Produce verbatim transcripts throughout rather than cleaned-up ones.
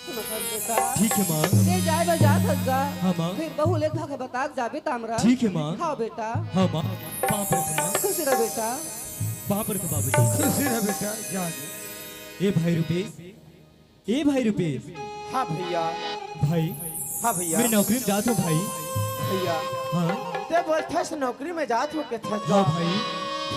मतलब बेटा। ठीक है माँ। ते जाए बर जात हस गा। हाँ माँ। फिर बहू ले धके बता के जाबे तामरा। ठीक है माँ। हाँ बेटा। हाँ माँ। पाँव परत हँव माँ। खुश रह बेटा। पाँव परत हँव बाबूजी। खुश रह बेटा, जा। ए भाई रुपेश, ए भाई रुपेश। हाँ भैया। भाई। हाँ भैया। मैं नौकरी में जात हँव भाई। भैया। हाँ। ते बोलथस नौकरी में जात हँव कथस गा। हाँ भाई।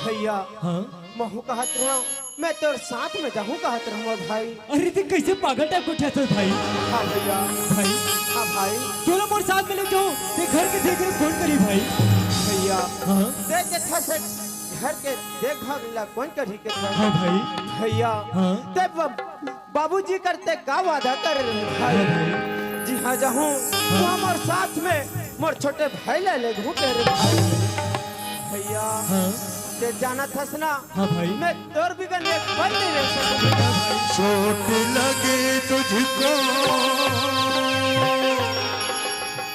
भैया। हाँ। महूँ कहत रहेंव, मैं तोर साथ में जाहूँ कहत रहेंव भाई। अरे ते कइसे पागल टाइप के उठत हस भाई? हाँ भैया। भाई। हाँ भाई। तोला मोर साथ में ले जाहूँ, ते घर के देख रेख कोन करही भाई? भैया। हाँ। ते कथस घर के देखभाल ला कोन करही कथस? हाँ भाई। भैया। हाँ। ते ब-, बाबूजी करते का वादा करे रहे भाई? हाँ भाई। जिहाँ जाहूँ, हाँ। वहाँ मोर साथ में मोर छोटे भाई ला लेगहूँ करे रहे भाई। भैया। हाँ। ते जानत हस ना, हाँ भाई। मैं तोर बिगर एक पल नहीं रह सकूँ। चोट लगे तुझको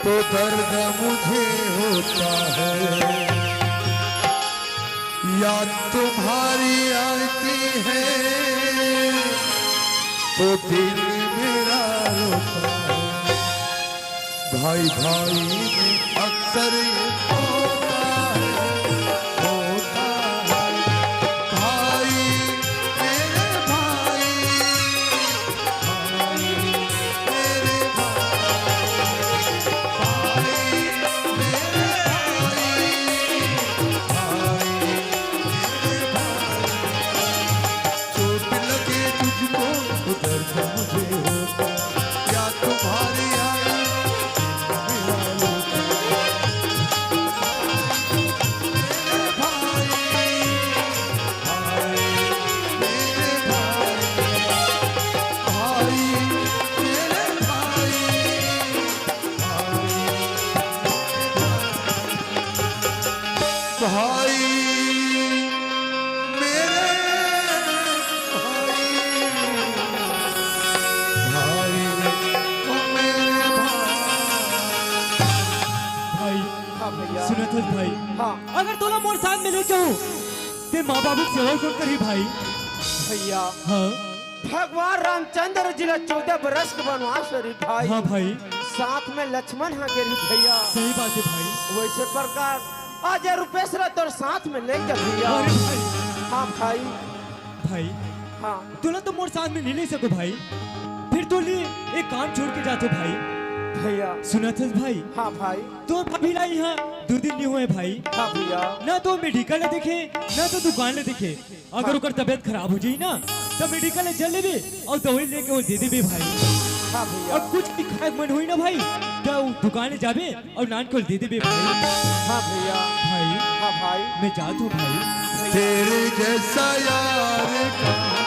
तो दर्द मुझे होता है, याद तुम्हारी आती है तो दिल मेरा रोता है। भाई भाई में अक्सर ये होता है, होता है। भाई, मेरे भाई, भाई, मेरे भाई, भाई, मेरे भाई, भाई, मेरे भाई। चोट लगे तुझको तो दर्द मुझे होता, या तुम्हारी आई मेरा लोग। मेरे भाई, भाई, मेरे भाई, भाई, मेरे भाई। भाई, मेरे भाई, भाई, ओ मेरे भाई। भाई, हाँ भैया। सुनत हस भाई? हाँ। अगर तोला मोर साथ में ले जाहूँ, ते माँ बाबू के सेवा कोन करही भाई? भैया। हाँ। भगवान रामचंद्र जी ला चौदह बरस के बनवास रही भाई। हाँ भाई। साथ में लक्ष्मण हा गे रही भैया। सही बात है भाई। वैसे प्रकार आज ये रुपेश ला तोर साथ में ले जा भैया। अरे भाई। हाँ भाई। भाई। हाँ। तोला तो मोर साथ में नहीं ले सको भाई। फिर तो ले एक काम छोड़ के जाथों भाई। भैया। सुनत हस भाई? हाँ भाई। तोर भाभी ला इहाँ दू दिन नहीं होए भाई। हाँ भैया। ना तो मेडिकल ला देखे, ना तो दुकान ला देखे। अगर हाँ। ओकर तबीयत खराब हो जाही ना, त मेडिकल ले चल लेबे अउ दवाई लेके वो दे देबे भाई। हाँ भैया। अब कुछ भी खाए के मन होही ना भाई, त वो दुकान ले जाबे अउ लान के दे देबे भाई। हाँ भैया। भाई। हाँ भाई। मैं जात हूँ भाई। तेरे जैसा यार कहाँ,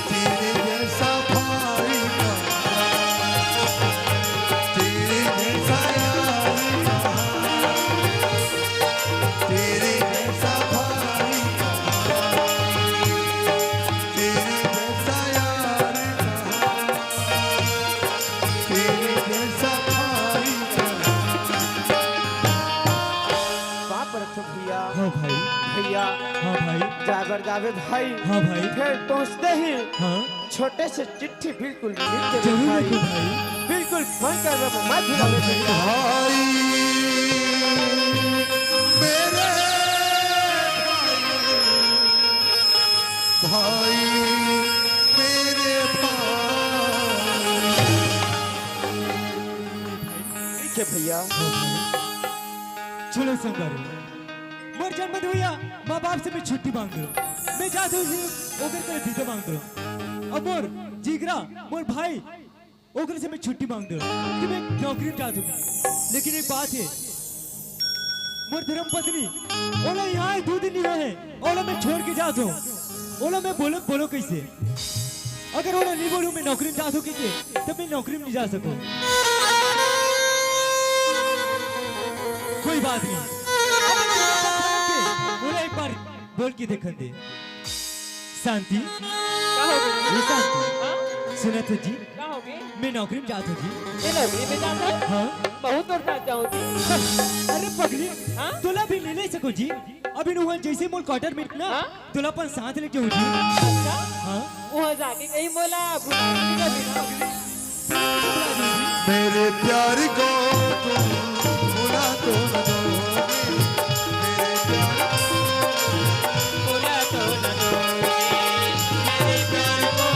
तेरे जैसा भाई कहाँ, तेरे जैसा यार कहाँ। तेरे जैसा भाई कहाँ, तेरे जैसा यार कहाँ, तेरे जैसा भाई कहाँ। बाप रखो भैया। हाँ भाई। भैया। हाँ भाई। जाए बर जाबे भाई। हाँ भाई। फिर पहुँचते ही हाँ। छोटे से चिट्ठी बिल्कुल लिख देबे जरूर भाई। लिखो भाई। बिल्कुल फोन कर देबे, मत भुलाबे भैया। भाई मेरे भाई, भाई मेरे भाई। ठीक है भैया। सुनो संगवारी, मोर जन्मदिन होइया, माँ बाप से मैं छुट्टी मांग लूँ। मैं जात हूँ, ओकर कर दीदा मांग लूँ। अब मोर जिगरा, मोर भाई, ओकर से मैं छुट्टी मांग लूँ कि मैं नौकरी में जात हूँ। लेकिन एक बात है, मोर धर्म पत्नी, ओला यहाँ दू दिन नहीं होए हैं, ओला मैं छोड़ के जात हूँ। ओला मैं बोलो, बोलो कैसे? अगर ओला नहीं बोलूँ मैं नौकरी में जात हूँ कहिके, तब मैं नौकरी में नहीं जा सकूँ। कोई बात नहीं। ओला एक बार बोल के देखन दे। शांति। का हो गे? ये शांति। हाँ? सुनत हो जी? का हो गे? मैं नौकरी में जात हूँ जी। ये नौकरी में जात है? हाँ। बहुत दूर जात जाओ जी। अरे पगली, हाँ? तोला भी नहीं ले सको जी। अभी नुआ जैसे मोर क्वार्टर में ना, हाँ? तोला अपन साथ लेके उठी। अच्छा? हाँ? वहाँ जाके कहीं मोला भुला नहीं कर देना। मेरे प्यार को तुम भुला तो न दोगे, मेरे प्यार को भुला तो न दोगे, मेरे प्यार को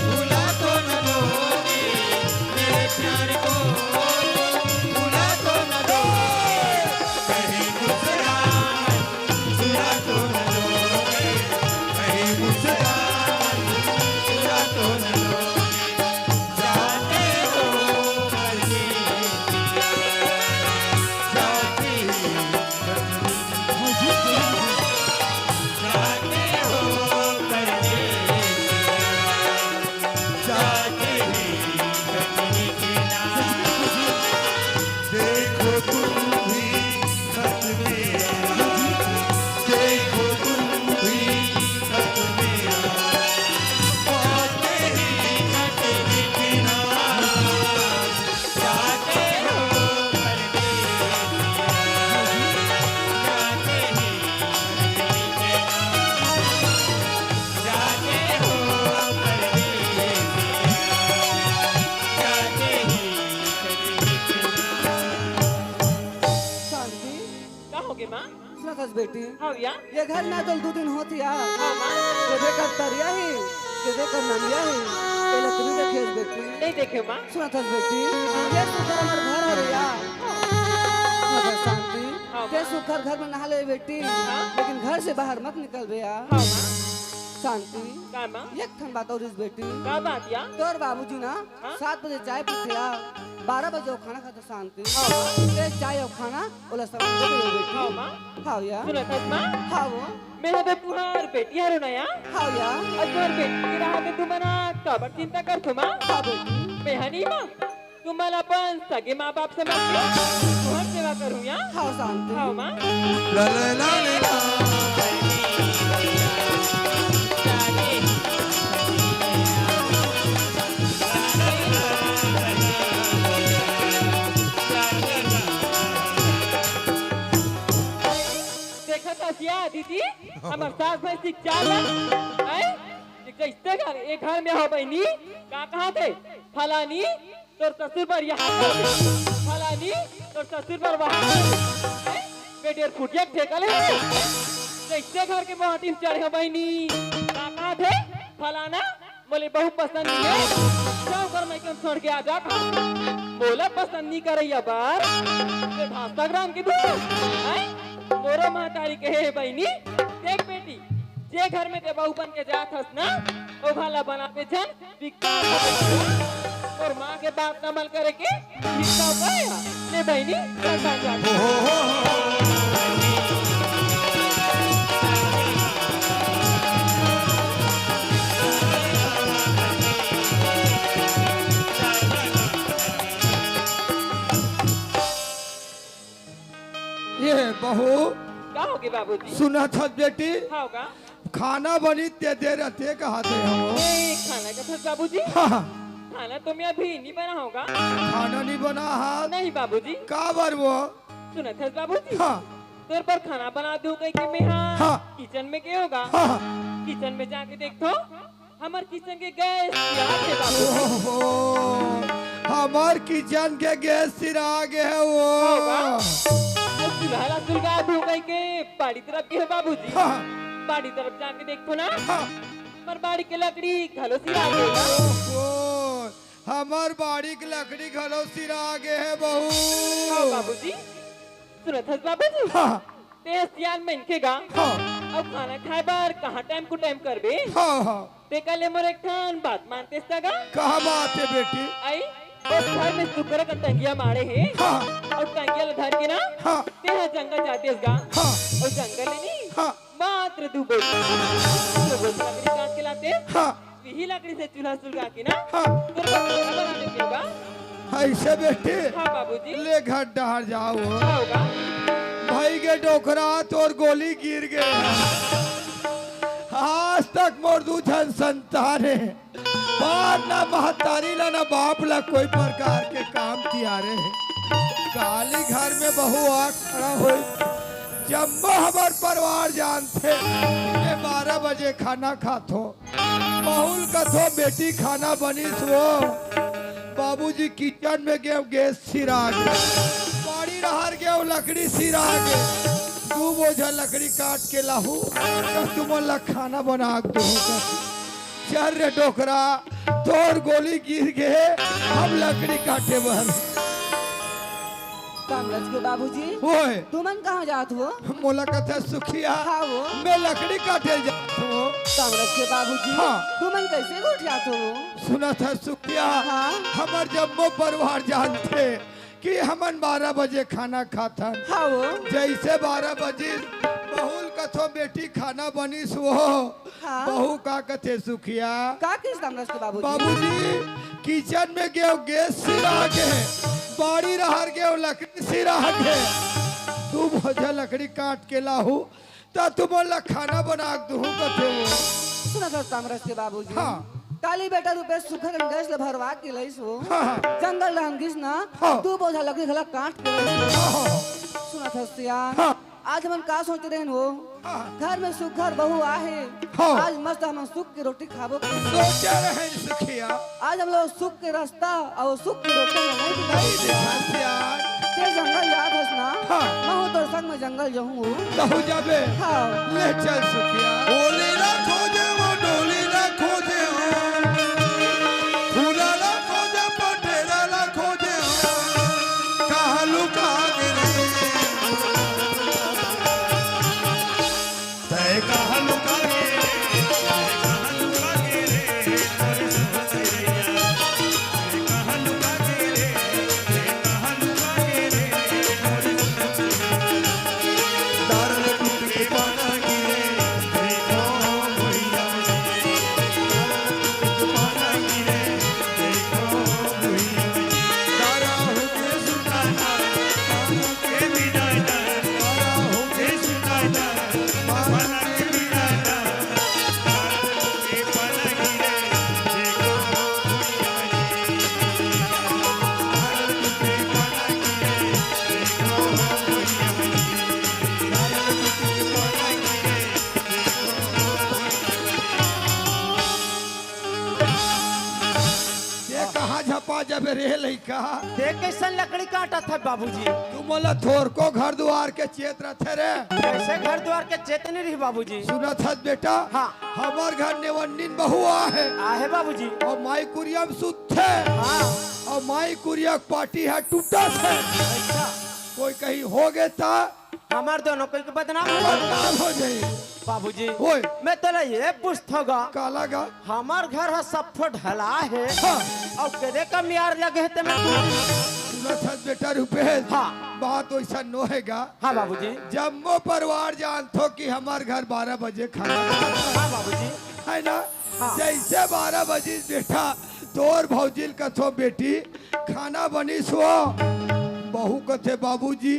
भुला तो न दोगे, मेरे प्यार को भुला तो न दोगे। कहीं मुस्कुरा, मुस्कुरा तो न दोगे, कहीं मुस्कुरा, मुस्कुरा तो न दोगे। जाते हो परदेसिया, जाते हो, जाते हो परदेसिया, जाते ही कटने के नाम। देखो तुम भी खत मेरा, देखो तुम भी खत मेरा, आते ही खत लिखना, जाते हो परदेसिया, जाते ही खत लिखना, जाते हो परदेसिया, जाते ही खत लिखना। शांति। का होगे माँ? सुनत हस बेटी? हाँ भैया। ये घर में तो दू दिन होत या। हाँ माँ। ये जेकर तरिया ही, ये जेकर नलिया ही, ये ला तू नहीं देखे हस बेटी? नहीं देखे माँ। सुनत हस बेटी? ये सुघर हमर घर हरे या। मगर शांति, हाँ ये माँ। सुघर घर में नहा ले बेटी, हाँ। लेकिन घर से बाहर मत निकल बे या। हाँ माँ। शांति, का माँ? एक ठन बात और इस बेटी। का बात या? तोर बाबूजी ना हाँ? सात बजे चाय पीथे या, बारह बजे वो खाना खाथे शांति। हाँ माँ। ते चाय अउ खाना ओला समय दे दे बेटी। हाँ माँ। हाँ या। सुनत हस माँ? हाँ वो। मैं हवे तुहार बेटी हरो ना या। हाँ या। अउ तुहार बेटी के रहा ते तुमन काबर चिंता करथो माँ? हाँ बेटी। मैं हनी माँ। तुमन अपन सगे माँ बाप समझ के तुहार सेवा करूँ या। हाँ शांति। हाँ माँ। ला ला ला ला ला। देखत हस या दीदी, हमर सास भैंसी चाल है, ये कैसे घर, ये घर में हो बहिनी, का कहा थे, फलानी, तोर ससुर बर यहाँ कर दे, फलानी, तोर ससुर बर वहाँ कर दे, हैं? बेटेर फुटिया ठेका ले, कैसे घर के माटी में चढ़े हो बहिनी, का कहा थे, फलाना, मोले बहू पसंद नहीं है, जाओ कर मैं क्यों छोड़ के आ जा, मोला पसंद नहीं करैया बार, ये भाषा ग्राम के दूर, हैं? मोरो महतारी कहे हे बहिनी, देख बेटी, जे घर में ते बहू बन के जात हस ना, ओ घर ला बनाबे झन, बिकता हो। तोर माँ के बात न अमल करे के, बिकता हो गया। ले बहिनी, चल बन जा। ये बहू, का होगे बाबूजी? सुनत हस बेटी? हाँ, का? खाना बनी ते दे रहते कहा थे हो। ए, खाना का था बाबूजी? हाँ, हाँ। खाना तो मैं अभी नहीं बना होगा। खाना नहीं बना हा? नहीं बाबूजी। काबर वो? सुनत हस बाबूजी? हाँ। तोर पर खाना बना दूं कह के मैं हाँ, हाँ। किचन में गए होगा। हाँ, हाँ। किचन में जाके देखथो, हमर किचन के गैस सिरा गे बाबू। ओहो, हमर किचन के गैस सिरा गे हे वो। होगा। अउ चूल्हा ला सुलगा दू कह के बाड़ी तरफ गे हे बाबूजी। हाँ। बाड़ी तरफ जाके देखथो ना। हाँ। हमर बाड़ी के लकड़ी घलो सिरा गे हे। ओहो, हमर बाड़ी के लकड़ी घलो सिरा गे हे बहू। हाँ बाबूजी। सुनत हस बाबूजी? हाँ। ते सियान मनखे गा। हाँ। अउ खाना खाए बर कहाँ टाइम कुटाइम करबे? हाँ, हाँ। ते कले मोर एक ठन बात मानतेस त गा? का बात हे बेटी? आई, ओ घर में सुग्घर अकन टंगिया माड़े हे। हाँ। अउ टंगिया ल धर के ना, हाँ। ते ह जंगल जातेस गा। हाँ। अउ जंगल ले नी, हाँ। मात्र दू बोझ, दू बोझ लकड़ी काट के लातेस। हाँ। इही लकड़ी से चूल्हा सुलगा के ना, हाँ। तोर बर खाना बना लेतेस गा। ऐसे बेटी? हाँ बाबूजी। ले घर डहर जाओ। हाँ होगा। भाई के डोकरा तोर गोली गिर गे। आज तक मोर दू झन संतान हे। बार ना महतारी ला ना बाप ला कोई प्रकार के काम तियारे हे। काली घर में बहू आ खड़ा होई। जम्मो हमर परिवार जानथे, मैं बारह बजे खाना खाथो। बहू ल कथो, "बेटी, खाना बनिस वो।" बाबूजी किचन में गेंव, गैस सिरा गे, बाड़ी रहर गेंव, लकड़ी सिरा गे। दू बोझा लकड़ी काट के लाहू, त तुमन ला खाना बना के दूहूं कथे। चल रे डोकरा, तोर गोली गिर गे, हम लकड़ी काटे बर। तामरस के बाबूजी, ओए। तुमन कहाँ जात हो? मोला कथे सुखिया, हाँ वो। मैं लकड़ी काटे जात हो। तामरस के बाबूजी, हाँ। तुमन कैसे गोठियात हो? सुनत हस सुखिया, हाँ। हमर जम्मो परिवार जानथे कि हमन बारह बजे खाना खाथन। हाँ वो। जैसे बारह बजे बहू ल कथो, "बेटी, खाना बनिस वो।" हाँ। बहू का कथे सुखिया? का कहिस तामरस के बाबूजी? बाबूजी, किचन में गेंव, गैस सिरा गे, बाड़ी रहर गेंव, लकड़ी सिरा गे। दू बोझा लकड़ी काट के लाहू, त तुमन ला खाना बना के दूहूं कथे वो। सुनत हस तामरस के बाबूजी? हाँ। काली बेटा रुपेश सुखर कन गैस ल भरवा के लइस वो। हाँ, हाँ। जंगल डहन गिस ना, हाँ। दू बोझा लकड़ी घला काट के लइस वो। हाँ, हाँ। सुनत हस सियान? हाँ। आज हमन का सोच रहेन वो? हाँ। घर में सुघर बहू आहे। हाँ। आज मस्त हमन सुख के रोटी खाबो। सोचे रहेन सुखिया। आज हम लोग सुख के रास्ता अउ सुख के रोटी में नहीं दिखाई नहीं दिखा सियान। ते जंगल जात हस ना? हाँ। महूं तोर संग में जंगल जाहूं। कहूं जाबे? हाँ। ले चल सुखिया। ओली ला खोजे वो, डोली ला खोजे वो, फूला ला खोजे, पटेरा ला खोजे वो, कहाँ लुका गे रे? तय कहाँ लुका गे रे? तय कहाँ लुका गे रे? मोरे सुंदरिया। ये कहाँ झपा जबे रे लइका? ते कैसन लकड़ी काटत है बाबूजी? तू मोला थोरको घर दुआर के चेत रथे रे। कैसे घर दुआर के चेत नहीं रही बाबूजी? सुनत हस बेटा? हाँ। हमर घर नेवन्निन बहू आहे। आहे बाबूजी। अउ माई कुरिया में सुतथे। हाँ। अउ माई कुरिया के पाटी ह टूटत हे। अच्छा। कोई कहीं हो गे त हमर दोनों कोई के बदनाम हो जाई। बदनाम हो जाई। बाबूजी, ओए। मैं तोला ये पूछथों गा। काला गा? हमर घर ह सब ठो ढला हे। हाँ। अउ कदे का मियार लगे हे ते मैं सुनत हस बेटा रुपेश। हाँ। बात वैसा नो हे गा। हाँ बाबूजी। जम्मो परिवार जानथो कि हमर घर बारह बजे खाना। हाँ बाबूजी। है ना? हाँ। जैसे बारह बजे बेटा तोर भौजी ल कथो, "बेटी, खाना बनिस वो?" बहू कथे, "बाबूजी,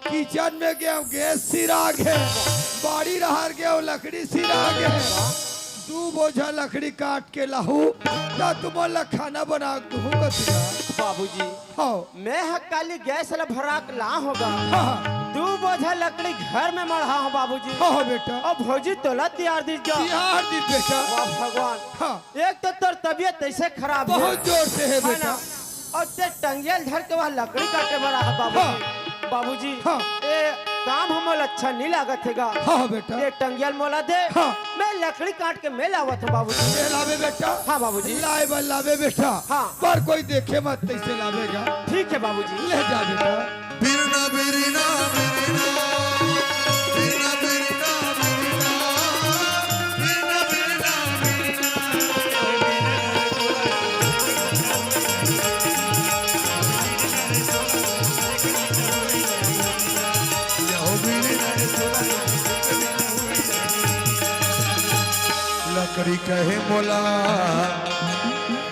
किचन में गेंव, गैस सिरा गे, बाड़ी रहर गेंव, लकड़ी सिरा गे। दू बोझा लकड़ी काट के लाहू, त तुमन ला खाना बना के दूहूं कथे।" बाबूजी, हाँ। मैं ह काली गैस ला भरा के ला हों गा। हाँ, हाँ। दू बोझा लकड़ी घर में मढ़ा हों बाबूजी। हाँ, हाँ, बेटा। अउ भौजी तोला तियार दिस गा। तियार दिस बेटा। वाह भगवान। हाँ। एक तो तोर तबीयत ऐसे खराब हे। बहुत जोर से हे है बेटा। ना? अउ ते टंगिया ल धर के वह लकड़ी काटे बर आहा बाबूजी। हाँ। बाबूजी, हाँ। ये काम हमला अच्छा नहीं लागत हे गा। हाँ, हाँ, बेटा। ये टंगिया ल मोला दे। हाँ। मैं लकड़ी काट के मैं लावत हों बाबूजी। ये लाबे बेटा। हाँ, बाबूजी। लाए बर लाबे बेटा। हाँ। पर कोई देखे मत तैसे लाबे गा। ठीक हे बाबूजी। ले जा बेटा। बिरना, बिरना, बिरना, बिरना, बिरना, बिरना, बिरना, बिरना, बिरना। लकड़ी कहे मोला,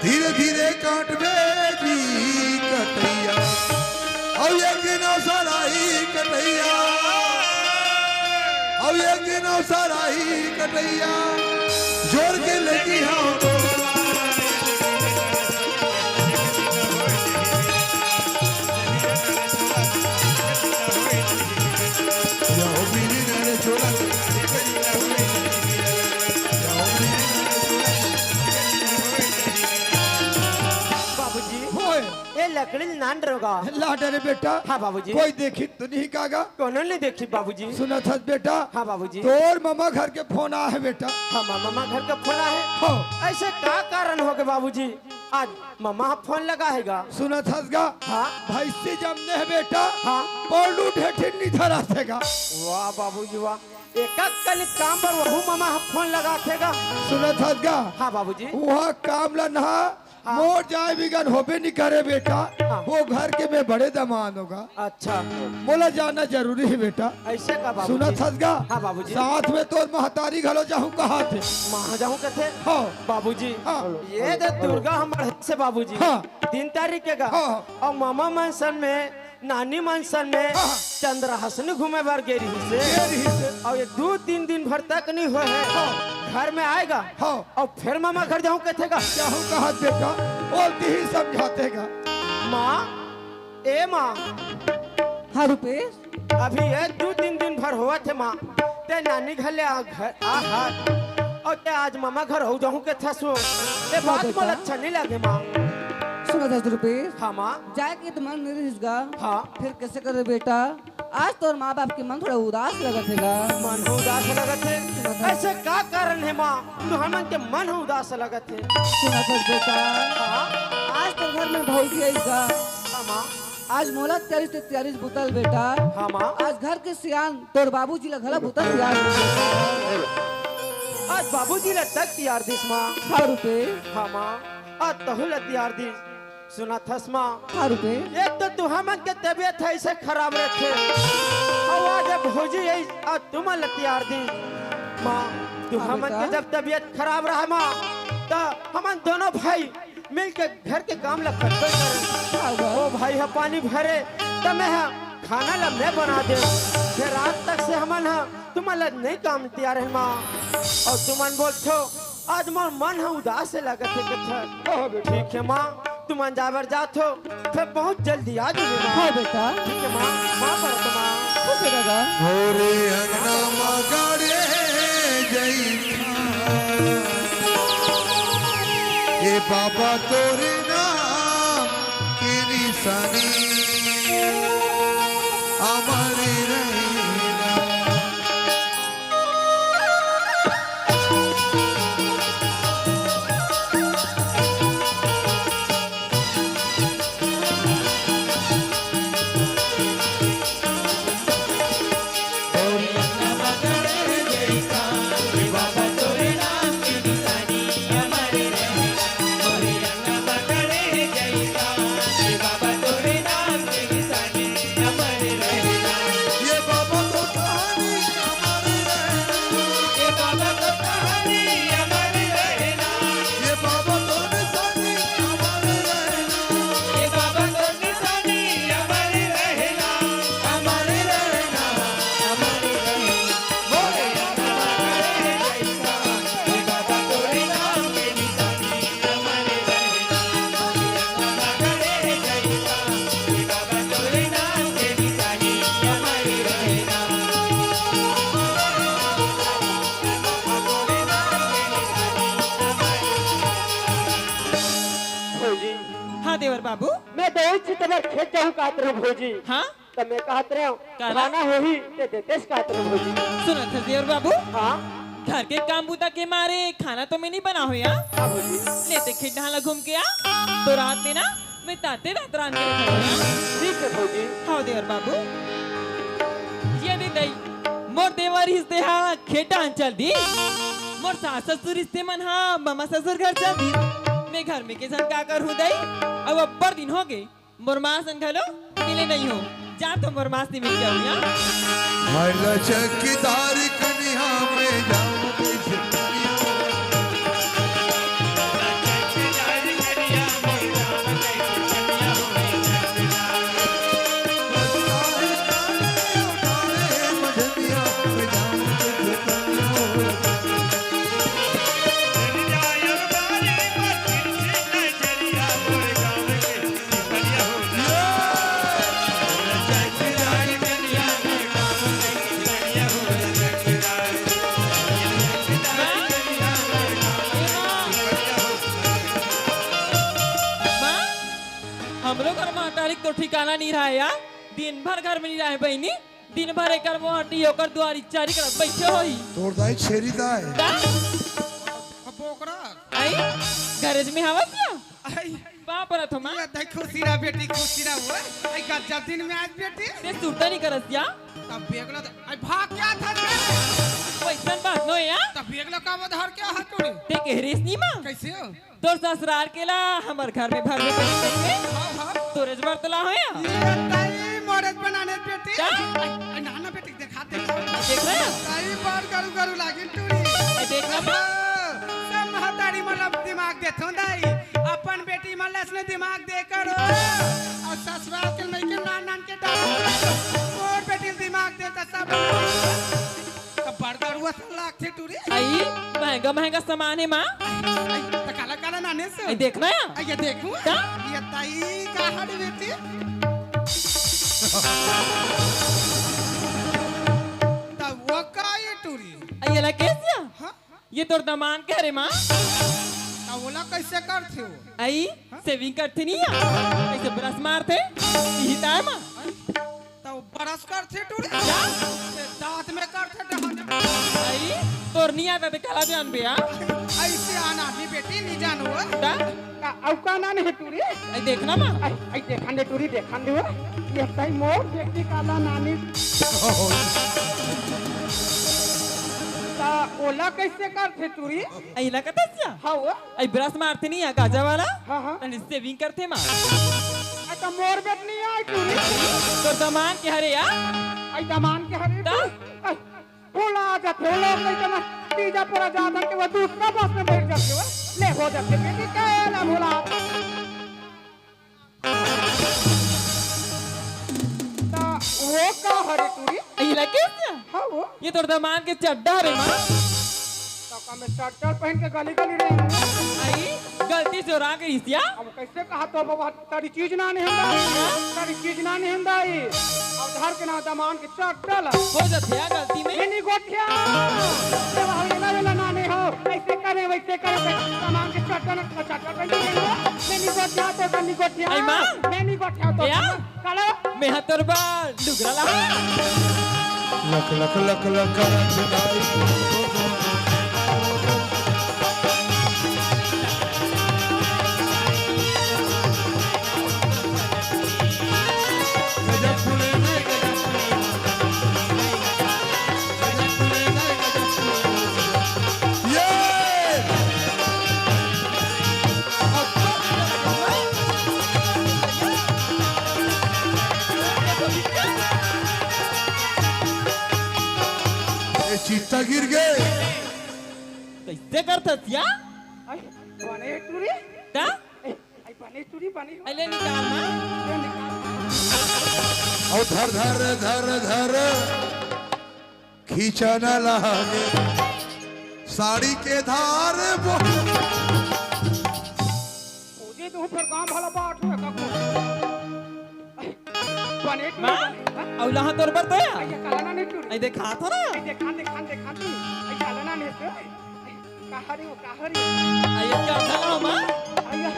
धीरे धीरे काटबे जी कटैया, अउ एक दिन अवसर आही कटैया, अउ एक दिन अवसर आही कटैया, जोर के लेके हाँ। लकड़ी ल नान रहों गा। ला डरे बेटा। हाँ बाबूजी। कोई देखी तो नहीं का गा? कोनो नहीं देखी बाबूजी। सुनत हस बेटा? हाँ बाबूजी। तोर ममा घर के फोन आए हे बेटा। हाँ, ममा घर के फोन आए हे। हाँ। अइसे का कारण होगे बाबूजी? आज ममा ह फोन लगाए हे गा। सुनत हस गा? हाँ। भैंसी जमने हे बेटा। हाँ। पौलू ढेठिन नहीं धरात हे गा। वाह बाबूजी वाह, एक कन काम बर वहू ममा ह फोन लगात हे गा। सुनत हस गा? हाँ बाबूजी। उहाँ काम ला नहा हाँ। मोर जाए बिगर होबे नहीं करे बेटा। हाँ। वो घर के मैं बड़े दमांद हों गा। अच्छा। मोला जाना जरूरी हे बेटा। अइसे का बाबूजी? सुनत हस गा? हाँ बाबूजी। साथ में तोर महतारी घलो जाहूँ कहाथे। माँ जाहूँ कथे? हाँ। बाबूजी, हाँ। ये दे दुर्गा हमर से बाबूजी। हाँ। तीन तारीख के गा। हाँ। अउ ममा मन संग में, नानी मन संग में हाँ। चंद्रहासिनी घूमे बर गे रहिसे। गे रहिसे। अउ ये दू तीन दिन भर तक नहीं होए हे। हाँ। घर में आए गा। हाँ। अउ फेर ममा घर जाहूँ कथे गा। जाहूँ कहाथे बेटा, बोलती ही समझाथे गा। माँ, ए माँ। हाँ रुपेश। अभी ये दू तीन दिन भर होवत हे माँ, ते नानी घर ले आ, घर आ हाथ, अउ ते आज ममा घर हो जाहूँ कथस वो। ये हाँ बात बेटा। मोला अच्छा नहीं लगे माँ। सुनत हस रुपेश। हाँ माँ। जाए के तो मन नहीं रहिस गा। हाँ। फिर कइसे करे बेटा? आज तोर माँ बाप के मन थोड़ा उदास लगत हे गा। मन ह उदास लगत हे? अइसे का कारण हे माँ, तुहर मन के मन ह उदास लगत हे? सुनत हस बेटा, हाँ? आज तोर घर में भौजी आइस गा। हाँ माँ। आज मोला तियारिस ते तियारिस बुता ल बेटा। हाँ माँ। आज घर के सियान तोर बाबूजी ला घला बुता ल तियार दे। आज बाबूजी ला तक तियार दिस माँ। हाँ रुपेश। हाँ माँ। आज तहू ला तियार दिस। सुनत हस माँ? हाँ रुपेश। एक तो तुहर मन के तबीयत ह अइसे खराब रहिथे, अउ आज ए भौजी आइस, अउ तुमन ला तियार दिस। माँ, तुहर मन के जब तबीयत खराब रहे माँ, त हमन दोनों भाई मिल के घर के काम ला करबे करन। हाँ गा। ओ भाई ह पानी भरे, त मैं ह खाना ला मैं बना देंव। फेर रात तक से हमन ह तुमन ला नहीं काम तियारे हन माँ, अउ तुमन बोलथो आज मोर मन ह उदास से लगत हे कथस। हाँ, हाँ, बेटा। ठीक हे माँ, तुमन जाए बर जाथो, फेर बहुत जल्दी आ जाहूँ माँ। हाँ, बेटा। ठीक हे माँ, माँ परत माँ। खुश रह गा। मोरे अंगना म गाड़े जइथन, ए बाबा तोरे नाम के निशानी अमर रहिना। भौजी। हाँ देवर बाबू। मैं दवई छिते बर खेत जाहूँ कहत रहेंव भौजी। हाँ? त मैं कहत रहेंव, काला? खाना होही ते देतेस कहत रहेंव भौजी। सुनत हस देवर बाबू? हाँ? घर के काम बूता के मारे खाना तो मैं नहीं बनाहूँ यार। हाँ भौजी। ले ते खेत डहर ला घूम के आ, तो रात में ना मैं ताते रात रांध के खाहूँ। ठीक हे भौजी। हाँ देवर बाबू। ये दे दई, मोर देवर रिहिस ते हा खेत डहर चल दिस। मोर सास ससुर रिहिस ते मन हा ममा ससुर घर चल दिस। मैं घर में के झन का करहूँ दई? अउ अब्बड़ दिन होगे, मोर माँ सन घलो मिले नहीं हों। जा तो मोर माँ से मिल के आहूँ, हाँ? हर चौकीदार कनिहा में जाऊं कैसे कनिहा। हमरो घर महतारी के तो ठिकाना नहीं रहे यार। दिन भर घर में नहीं रहे बहिनी। दिन भर एकर मोहटी ओकर दुआरी चारी कर बैठे होही। तोर दाई छेरी दाई। का? बोकरा। आई? गैरेज में हवस या? आई। बाप रे थमा। ये देख खुशी रहा बेटी, खुशी रहा वो। आई गजब दिन में आज बेटी। ते सुरता नहीं करस या? तब बेगलो तो, आई भाग क्या था रे? वैसन बात नो या? तब बेगलो का वो धर क्या हाथ टूटी? ते कह रही नहीं माँ? कैसे हो? तोर ससुरार के ला हमर घर में भर में पड़ी करके। हाँ, हाँ। तोरे जबर तो ला हो या? ये ताई मोरे बनाने बेटी। का? आई, आई ना ना बेटी देखा देखा। देख रहे हो? ताई बार गरु गरु लागिन टूरी। आई देख ना बा? सब महतारी मतलब दिमाग देथों दाई। अपन बेटी मन ला असने दिमाग दे करो। और ससुराल के लइके नान नान के डाल। मोर बेटी ल दिमाग देता सब। त बड़ गरुआ सन लागथे टूरी। आई, महंगा महंगा सामान हे माँ। आई, त काला काला नाने से। आई, देखना या? आई, ये देखूं। का? ये ताई का हड़ी बेटी। त वो का ये टूरी? आई, ये ला कैसे? हाँ? ये तोर दमान के हरे माँ। त ओला कैसे करथे हो? आई, सेविंग करथे नहीं या? ऐसे ब्रश मारथे, यही ताय माँ। त वो ब्रश करथे टूरी? क्या? ते दांत में करथे डहान। आई, तोर नहीं आता ते काला जानबे आ? ऐसे आना नहीं बेटी, नहीं जानो। ता? का, अउ का नान हे टूरी? आई देखना माँ। आई, आई देखन दे टूरी, देखन दे वो। ये ताई मोर बेटी काला नानी। त ओला कैसे करथे टूरी? आई ला कतस या? हाँ वो। आई ब्रश मारथे नहीं या गाजा वाला? हाँ, हाँ। तनी सेविंग करथे माँ। आई त मोर बेटी नहीं आई टूरी। तोर दमान के हरे या? आई दमान के हरे ता? टूरी। आई, भुला जाथे, वो लोग नहीं तो मैं तीजा पूरा जाता कि वो दूसरा बस में बैठ जाथे वो। ले हो जाथे बेटी, काला भुला। त वो का हरे टूरी? आई ला कैसे? हाँ वो। ये तोर दमान के चड्डा हरे माँ। त का मैं चड्डा पहन के गली गली रही हूँ? आई, गलती से ओरा गई या? अब कैसे कहा तो बाबा, तारी चीज ना नहीं हंदाई, तारी चीज ना नहीं हंदाई। अब धर के ना दमान के चड्डा ला। हो जाथे या गलती में। ये नहीं गोठिया। ये वहाँ वेला वेला ना नहीं हो, ऐसे करे वैसे करे, दमान के चड्डा ना, चड्डा पहन के नहीं हो। ये नहीं गोठिया तो का नहीं गोठिया। आई माँ। ये नहीं गोठिया तो या? काला। मैं हा तोर बर लुगरा ला। लख लख लख लख लख। ए, चित्ता गिर गे। कैसे करथस या? आई, बने टूरी? का? ए, आई, बने टूरी, बने हो। अले निकाल ना। अउ धर, धर, धर, धर। खींचा न लागे साड़ी के धार वो। खोजे तो फिर गांव भला बाट हुआ का को। बने टूरी, माँ, बने, हाँ? अउ लहा तोर बर तो या? अइया, काला ना नहीं टूरी। अइ देखा तो ना। अइ देखा, देखा, देखा तू। अइ काला ना नहीं तो। कहा रे, कहा रे? अइ का धला माँ? अइया,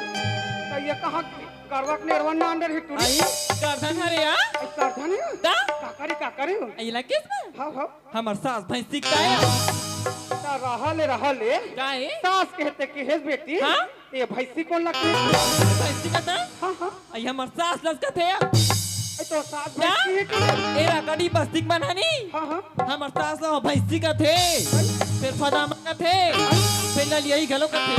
तो ये कहाँ गरवा के नेरवन ना अंदर ही टूरी? अइ का धन हरे या? अइ का धन है? ता? का करे, का करे? अइ ला किस में? हाँ, हाँ। हमर सास भैंसी का या। ता रहा ले, रहा ले। का है? सास कहते कि हे बेटी, हाँ? ये भैंसी कौन लगती है? भैंसी का था? हाँ, हाँ। अइ हमर सास लस का थे। अइ तो सास का? भैंसी है कि? ए रकड़ी बस्तिक मन हनी। हाँ, हाँ। हमर सास ला भैंसी का थे। फिर फदामा का थे। फिर ललियाई घलो का थे।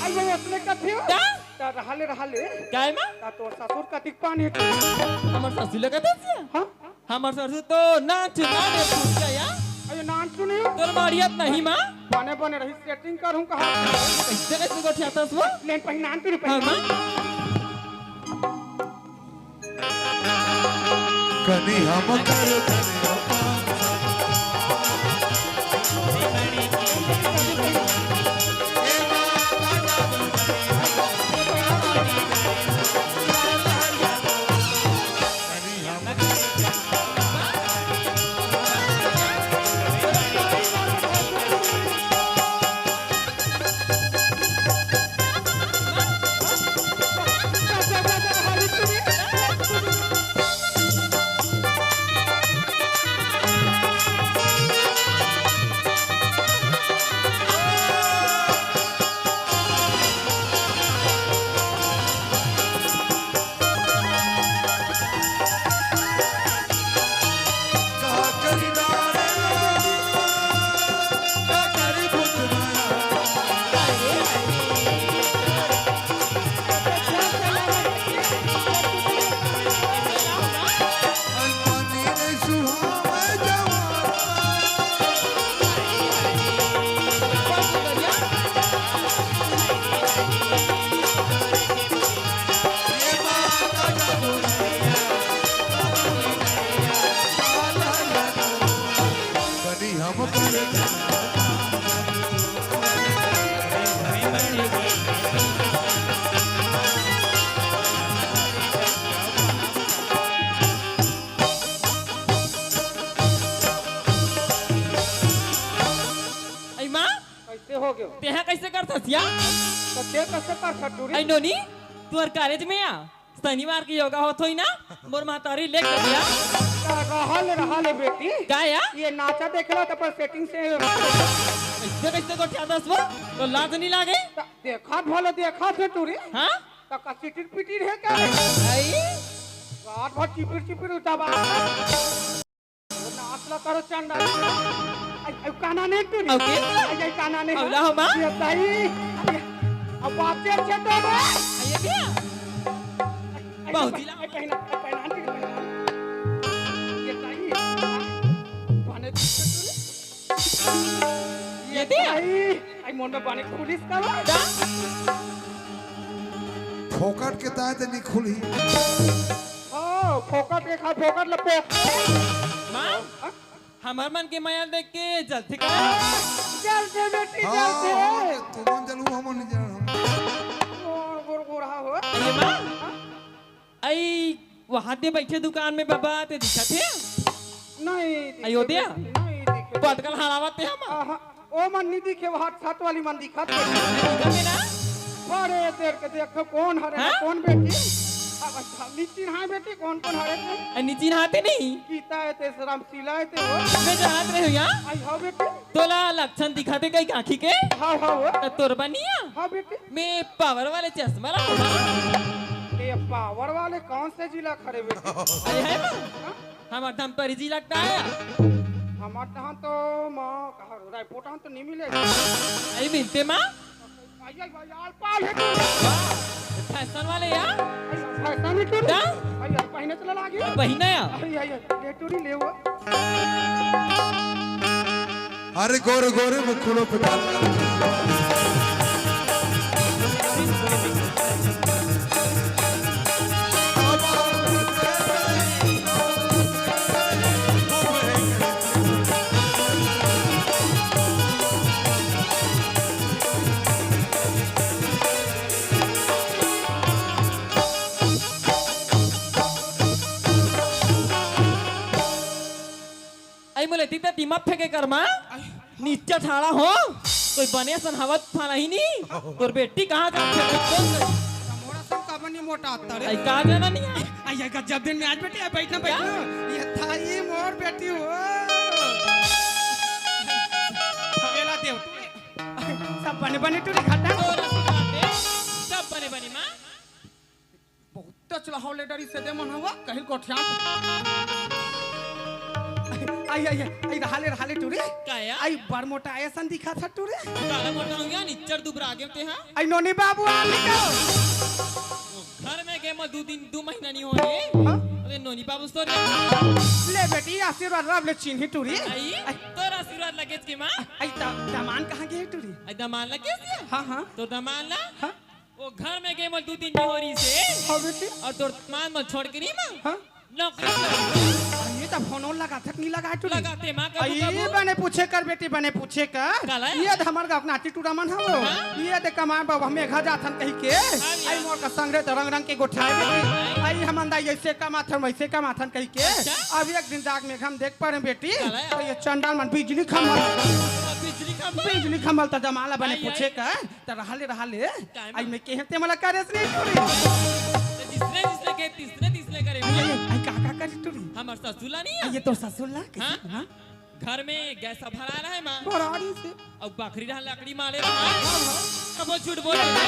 अइ वो उसने का थे? का? ता रहा ले, रहा ले। का है माँ? ता तो ससुर का दिक पानी है। हमर ससुर लगा था? हाँ। हमर सरसों तो नान चुना दे फूट गया। अरे नान चुनी? तोर मारियत नहीं माँ। बने बने रही सेटिंग करूँ कहा। कैसे कैसे गोठियाथस वो? लेन पहनान तू हाँ, रुपया। माँ। कनी हम कर या? त ते कइसे कर सकत टूरी? अई नोनी, तुंहर कॉलेज में या? शनिवार के योगा होत होही ना, मोर महतारी लेके या। त रहा ले, रहा ले बेटी। का या? ये नाचा देख ला त अपन सेटिंग से। कइसे, कइसे गोठियाथस वो? तोला लाज नइ लागे? त देखा भले, देखा थे टूरी। हाँ? त का चिटिर पिटिर हे का? अई? रात भर चिपिर चिपिर उताबा। वो नाच ला करो चंडा। अई, अई, काना नहीं टूरी। अउ के? अई, अई, काना नहीं। अउ ला हो माँ। ये ताई। अई, अब बात चेर चेर तो बे। अई, ये क्या? अई, बाबूजी ला। अई, पहिना, अई, पहिना, टूरी, पहिना। ये ताई। बने टूरी। ये दे। अई, अई, मोर में बने खुलिस का बा? दा। फोकट के ताय ते नहीं खुली। हाँ, फोकट के खा, फोकट लपे। माँ, हाँ? हमर मन के मया देख के जलथे का? जलथे बेटी, हाँ, जलथे। हाँ, तुमन जलहू, हमन नहीं जलहू। गोर, गोर, गोर, हाँ हो। अरे माँ, हाँ? अई, वहाँ दे बइठे दुकान में बाबा, ते दिखत हे? नहीं दिखे अयोध्या? बेटी, नहीं दिखे। पटकल हरावत हे हम। आहा, ओ मन नहीं दिखे, वहाँ छत वाली मन दिखत हे। दिखत हे ना? बड़े देर के देखो, कौन हरे, हाँ? कौन बेटी? अब अच्छा, नहीं चिन्हाय बेटी, कौन, कौन हरे ते? अई, नहीं चिन्हाते नहीं? गीता हे ते, रामशीला हे ते हो। मैं जानत रहे हो या? अई, हाँ बेटी। तोला लक्षण दिखत हे कई आँखी के? हाँ, हाँ, वो। त तोर बनिया? हाँ, बेटी। मैं पावर वाले चश्मा ला। ये पावर वाले कौन से जिला खड़े बेटी? अरे है ना? हाँ? हमर धमतरी जिला का आया। हमर तहाँ तो माँ, कहाँ, रायपुर तहाँ तो नहीं मिले। अरे मिलते माँ? अई, अई, अई, आल पाल हे तू। फैशन वाले या? अई, फैशन ही तू। का? अई, अई, पहिने चला लागी। पहिने या? अई, अई, अई, ले टूरी ले वो। अरे गोरे गोरे मुखड़ों पे डाल। अई मोला तीता दिमाग फेंके कर माँ। अई। नीचे ठाड़ा हो, कोई बने असन हवा तूफान आही नहीं। तोर बेटी कहाँ जाथे? मोर असन काबर नहीं मोटा आता रे? अई का जाना नहीं है? अई, अई, गजब दिन में आज बेटी, अई, बैठ ना, बैठ ना। ये थाई मोर बेटी हो। ये ला देव। सब बने बने टूरी खाता। तोर असन बात है, सब बने बने माँ। बहुत चलाहो ले डरी से दे मन हवा, कहीं गोठियान। अई, अई, अई, अई, रहा ले, रहा ले टूरी। का या? अई, बड़ मोटा असन दिखत हे टूरी। काला मोटा हो गया, निच्चर दुबरा गे ते हा। अई, नोनी बाबू आ गए तो। घर में गे मोला दू दिन, दू महीना नहीं होने। हाँ? अरे नोनी बाबू सो रे। ले बेटी, आशीर्वाद रब ले चिन्ही टूरी। अई, तोर आशीर्वाद लगे के माँ। अई, द-, दमान कहाँ गे टूरी? अई, दमान लगे से? हाँ, हाँ। तो दमान ला? हाँ? वो घर में गे मोला दू दिन नहीं हो रही से। हाँ बेटी। अउ तोर दमांद मोला छोड़ के नहीं माँ। हाँ? नौकरी कर। ये तो फोन लगाथे कि नहीं लगाथे टूरी? लगाथे माँ, कभू अई, कभू। बने पूछे कर बेटी, बने पूछे कर। काला? ये तो हमर गाँव के नाटी टूरा मन हवो। हाँ? ये दे कमाए बाबा मेघा जाथन कही के। हाँ भैया। अई मोर का संग रे तो रंग रंग के गोठियाए बेटी। हाँ। अई हमन दाई ऐसे कमाथन, वैसे कमाथन कही के। अच्छा? अब एक दिन जाके मेघा में देख पड़े बेटी। काला? तो ये चंडाल मन बिजली खंभा। बिजली खंभा? बिजली खंभा तो जमाला बने अई, पूछे अई। कर। त रहा ले, रहा ले। काय मा? अई मैं केहे ते मोला करेस नहीं टूरी। त जिसने जिसने के, तिसने तिसने करे अई, माँ। अई, अई, का, का करे टूरी? हमर ससुर ला नहीं है? अई, ये तोर ससुर ला? कैसे? हाँ? हाँ? घर में गैस भरा रहा है माँ। भरा रही से। अउ बखरी रहा लकड़ी मारे रहा। हाँ, हाँ। कबो झूठ बोले ना।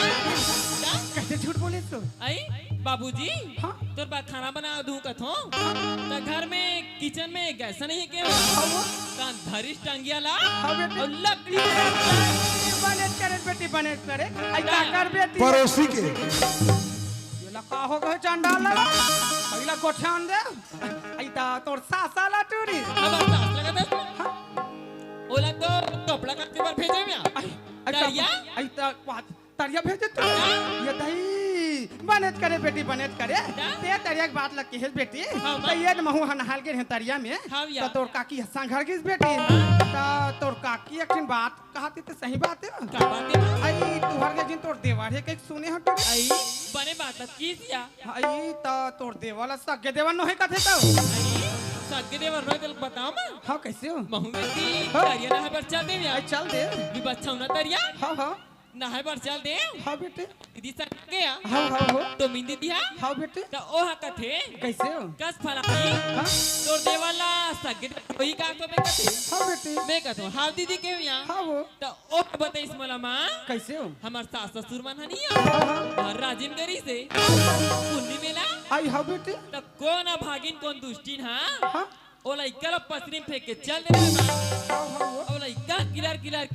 का? कैसे झूठ बोले तू? अई, बाबूजी, हाँ? तोर बर खाना बना दूं कथो। हाँ। त घर में किचन में गैस नहीं है के? हाँ, वो। कान धरिस टंगिया ला। हाँ, बेटी। अउ लकड़ी बने करे बेटी, बने करे। अई का कर बेटी? पड़ोसी के। ये ला का हो गए चंडाल ला? अई ला गोठियान दे। अई ता तोर सासा ला टूरी। अब सास लगा दे। हाँ। ओला तो कपड़ा काटे बर भेजे में आ। अई, अई, दरिया? अई ता बात तरिया भेजे तू। हाँ। ये दई, बनेच करे बेटी, बनेच करे। क्या? ते तरिया के बात लग के हेस बेटी। हाँ, त माँ। ये न महू ह नहाल गे रहे तरिया में। हाँ, भैया। त तोर काकी ह संघर गिस बेटी। हाँ। त तोर काकी एक ठिन बात कहत हे, ते सही बात है। का बात है, माँ? अई, तुहर के जिन तोर देवर हे, कहीं सुने हो तू? अई, बने बात अब की दिया। अई, त तोर देवर ला सगे देवर नोहे कथे तो। अई, सगे देवर नोहे तो बताओ, माँ। हाँ, कैसे हो? महू में की हाँ। तरिया नहा बर चल दे, भैया। अई, चल दे। भी बच्चा हो ना तरिया। हाँ, हाँ। नहाए बर चल दे। हाँ बेटी। दीदी संग गया। हाँ, हाँ, हो। तो मिंदी दिया। हाँ बेटी। त ओह कथे। कैसे हो? कस फलानी। हाँ? तोर देवर ला सगे वही का तो मैं कथे। हाँ बेटी। मैं कथों, हाँ दीदी के यहाँ। हाँ वो। त ओ बताइस मोला माँ। कैसे हो? हमर सास ससुर मन हनी हाँ, हाँ। और राजिम करी से। पुन्नी मेला। आई हाँ बेटी। त कोन भागिन कोन दुष्टिन हाँ? हाँ। ओ लइका ला पसरी म फेंक के चल दे रे माँ। हाँ, हाँ, वो। ओ लइका किलर किलर।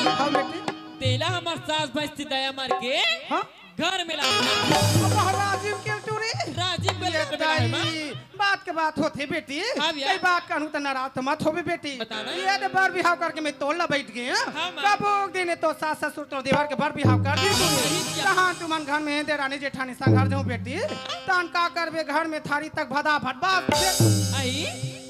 हाँ बेटी। तेला हमर सास भैंस से दया मर के हाँ? घर में ला। अब राजिम के टूरी। राजिम के ये टूरी दाई, माँ। बात के बात होथे बेटी। हाँ भैया। कई बात कहूँ त नाराज तो मत होबे बेटी। बता ना। ये दे बर बिहाव करके मैं तोर ला बैठ गए हाँ? हाँ, माँ। कबो एक दिन तो सास ससुर तोर देवर के बर बिहाव कर दी तू। सही किया। कहाँ तुमन घर में देरानी जेठानी संग घर जाऊँ बेटी। तहन का करबे घर में थारी तक भदा भट बास। आई,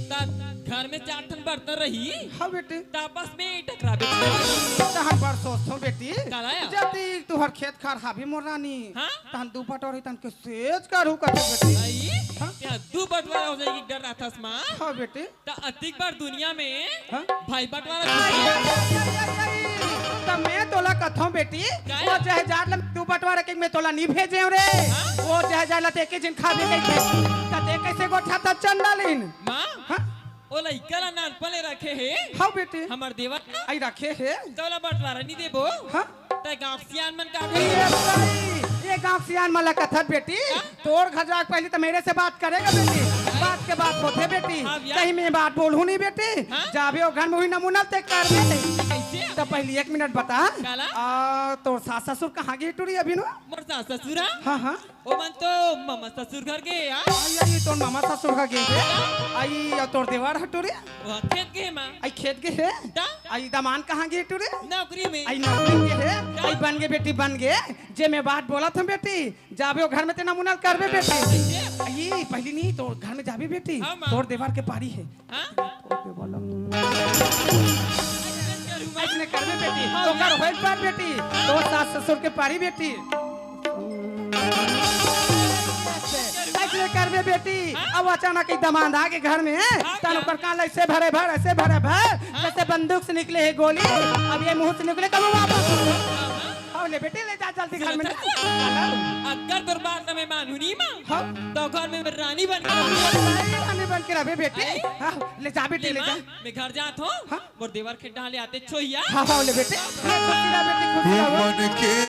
त घर में चार ठन बर्तन रही। हाँ बेटी। त आपस में टकराबे। त हम बड़ सोचथों बेटी। काला या? जदी तुहर खेत खार हाबे मोर रानी। हाँ? तहन दू बटोर ही तहन के सेज करू कथे बेटी। आई? हाँ? या दू बटवारा हो जाएगी डर रहा था माँ। हाँ बेटी। त अतिक बार दुनिया में हाँ? भाई बंटवारा आई, आई, आई, आई, आई। त मैं तोला कथों बेटी, काय? वो जहाजात ला तू बंटवारा के मैं तोला नहीं भेजे हूँ रे। हाँ? वो जहाजात ला ते के जिन खाबे नहीं थे। त ते कैसे गोठा त चंडालिन? माँ, हाँ? ओ लइका ला नानपन ले रखे हे। हाँ बेटी। हमर देवर ना आई रखे हे। तोला बंटवारा नहीं देबो। हाँ? तै गाँव के सियान मन का ये भाई, ये गाँव के सियान मन ला कथत बेटी, हाँ? तोर घर जाके पहले तो मेरे से बात करेगा बेटी, बात के बात होथे बेटी, हाँ भैया। कहीं मैं बात बोलहूँ नहीं बेटी, हाँ? जाबे ओ घर में हुई नमूना ते कर दे। कैसे? तो पहले एक मिनट बता, काला? आ, तोर सास ससुर कहाँ गे टूरी अभी नो? मोर सास ससुर, हाँ? हाँ, हाँ। ओ मन तो मामा ससुर घर गे यार। आई, आई, तोर मामा ससुर घर गे हे। आई, या तोर देवर ह टूरी? वो खेत गे हे माँ। आई, खेत गे हे? ता? आई, दमान कहाँ गे टूरी? नौकरी में। आई, नौकरी गे हे? ता? आई, बन गे बेटी, बन गे। जे मैं बात बोलत हूँ बेटी, जाबे ओ घर में ते नमूना करबे बेटी। कैसे? आई, पहली नहीं, तोर घर में जाबे बेटी। हाँ, माँ। तोर देवर के पारी हे। हाँ? अइसने करबे बेटी, हाँ, ओकर होइल पर बेटी, तोर सास ससुर के पारी बेटी। अइसने करबे बेटी, हाँ? अब अचानक एक दमांद आ गे घर में, हाँ, तहन ओकर कान ला अइसे भरे भर, अइसे भरे भर, हाँ? जैसे बंदूक से निकले हे गोली, अब ये मुंह से निकले कब वापस? हाँ, ले बेटी, ले जा जल्दी घर में। सुनत हस? अगर तोर बात ना मैं मानहूँ नहीं माँ, हाँ? तो घर में मैं रानी बन के रहूँ। रानी बन के रहबे बेटी। अरे? हाँ, ले जा बेटी, ले ले माँ, जा। मैं घर जात हूँ। हाँ? मोर देवर खेत डाले आते छोइया। हाँ, हाँ, ले बेटी। खुशी रह बेटी, खुशी रह।